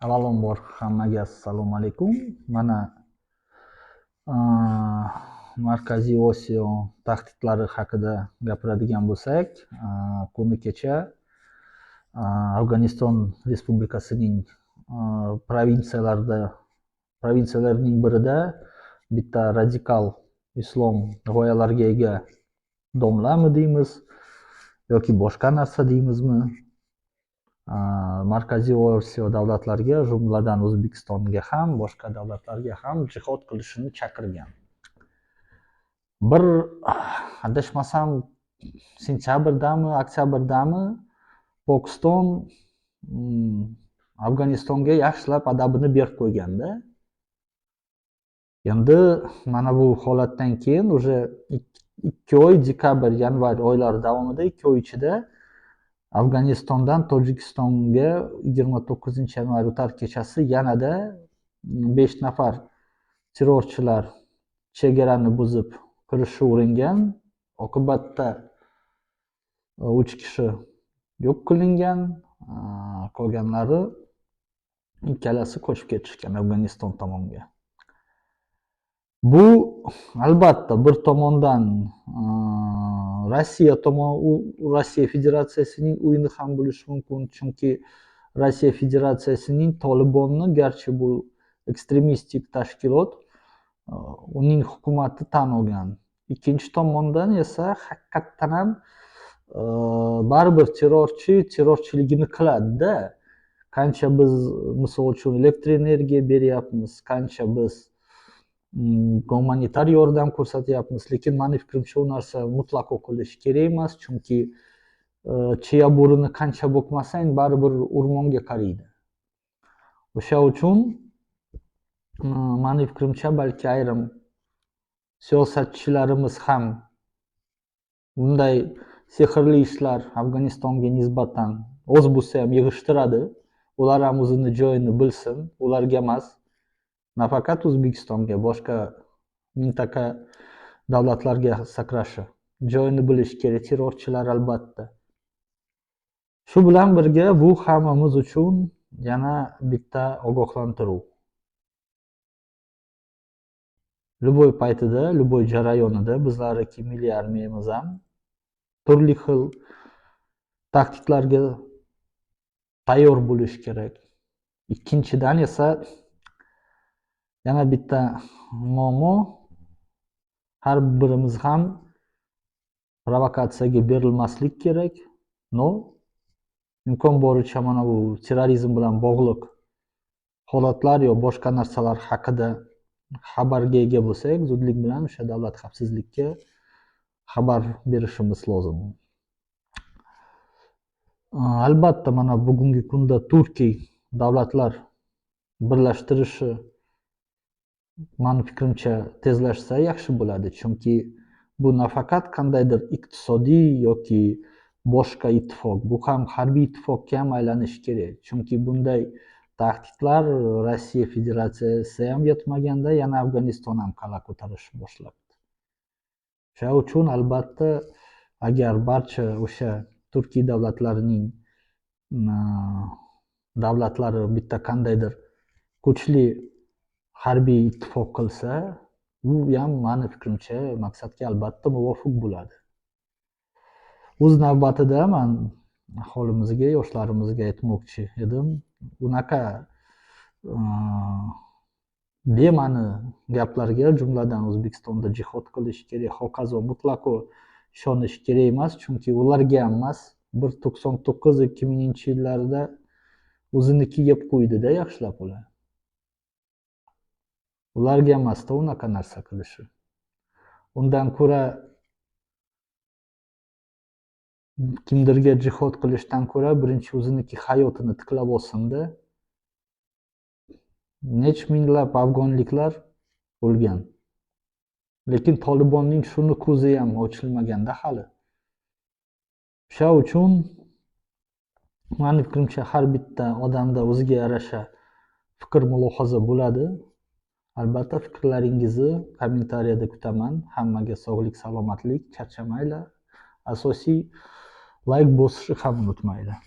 Avvalambor hammaga assalomu alaykum. Mana Markaziy Osiyo tahdidlari haqida gapiradigan bo'lsak, kuni kecha Afg'oniston Respublikasining provinsiyalarining birida bitta radikal islom g'oyalarga ega domlami deymiz yoki boshqa narsa deymizmi, Markaziy Osiyo davlatlariga, jumladan O'zbekistonga ham, boshqa davlatlarga ham jihod qilishini chaqirgan. Bir adashmasam, sentyabrdami, oktyabrdami Pokiston Afg'onistonga yaxshilab adabini berib qo'yganda. Endi mana bu holatdan keyin уже 2 oy, dekabr, yanvar oylari davomida 2 oy ichida Afg'onistondan Tojikistonga 29-yanvar o'tar kechasi yanada 5 nafar terrorchilar chegarani buzib kirishga uringan. Oqibatda 3 kishi yo'q qilingan, qolganlari ikkalasi qochib ketishgan Afg'oniston tomonga. Bu albatta bir tomondan Rossiya tomon, u Rossiya Federatsiyasining o'yini ham bo'lishi mumkin, chunki Rossiya Federatsiyasining Tolibonni, garchi bu ekstremistik tashkilot, uning hukumati tan olgan. Ikkinchi tomondan esa haqiqatdan ham baribir terrorchi terrorchiligini qiladida. Qancha biz, misol uchun, elektr energiya beryapmiz, qancha biz gumanitar yordam ko'rsatyapmiz, lekin mani fikrimcha, u narsa mutlaqo qilish kerak emas, chunki chiya bo'rini qancha boqmasang, baribir o'rmonga qaraydi. O'sha uchun mani fikrimcha, balki ayrim siyosatchilarimiz ham bunday sehrli ishlar Afg'onistonga nisbatan oz bo'lsa ham yig'ishtiradi. Ular ham o'zini joyini bilsin, ularga emas, nafaqat O'zbekistonga, boshqa mintaqa davlatlarga sakrashi. Joyini bilish kerak terrorchilar albatta. Shu bilan birga bu hammamiz uchun yana bitta ogohlantiruv. Любой paytida, любой jarayonida bizlariki milliy armiyamiz ham turli xil tahdidlarga tayyor bo'lishi kerak. Ikkinchidan esa yana bitta muammo, har birimiz ham provokatsiyaga berilmaslik kerak. Но imkon boricha mana bu terrorizm bilan bog'liq holatlar yo boshqa narsalar haqida xabarga ega bo'lsak, zudlik bilan o'sha davlat xavfsizlikka xabar berishimiz lozim. Albatta, mana bugungi kunda turkiy davlatlar birlashtirishi, mani fikrimcha, tezlashsa yaxshi bo'ladi, chunki bu nafaqat qandaydir iqtisodiy yoki boshqa ittifoq, bu ham harbiy ittifoqqa ham aylanishi kerak, chunki bunday tahdidlar Rossiya Federatsiyasi ham yetmaganda, yana Afg'oniston ham qala ko'tarishni boshlabdi. O'sha uchun albatta, agar barcha o'sha turkiy davlatlarning davlatlari bitta qandaydir kuchli harbiy ittifoq qilsa, u ham, mani fikrimcha, maqsadga albatta muvofiq bo'ladi. O'z navbatida man aholimizga, yoshlarimizga aytmoqchi edim, unaqa bema'ni gaplarga, jumladan O'zbekistonda jihod qilish kerak, hokazo, mutlaqo ishonish kerak emas, chunki ularga ham emas, bir 99, 2000-yillarda o'ziniki yeb qo'ydida yaxshilab ular. Ularga emasda unaqa narsa qilishi. Undan ko'ra, kimdirga jihod qilishdan ko'ra, birinchi o'ziniki hayotini tiklab olsinda. Necha minglab afg'onliklar o'lgan. Lekin Tolibonning shuni ko'zi ham ochilmaganda hali. O'sha uchun mani fikrimcha, har bitta odamda o'ziga yarasha fikr, mulohaza bo'ladi. Albatta, fikrlaringizni kommentariyada kutaman. Hammaga sog'lik, salomatlik, charchamanglar. Asosiy layk bosishni ham unutmanglar.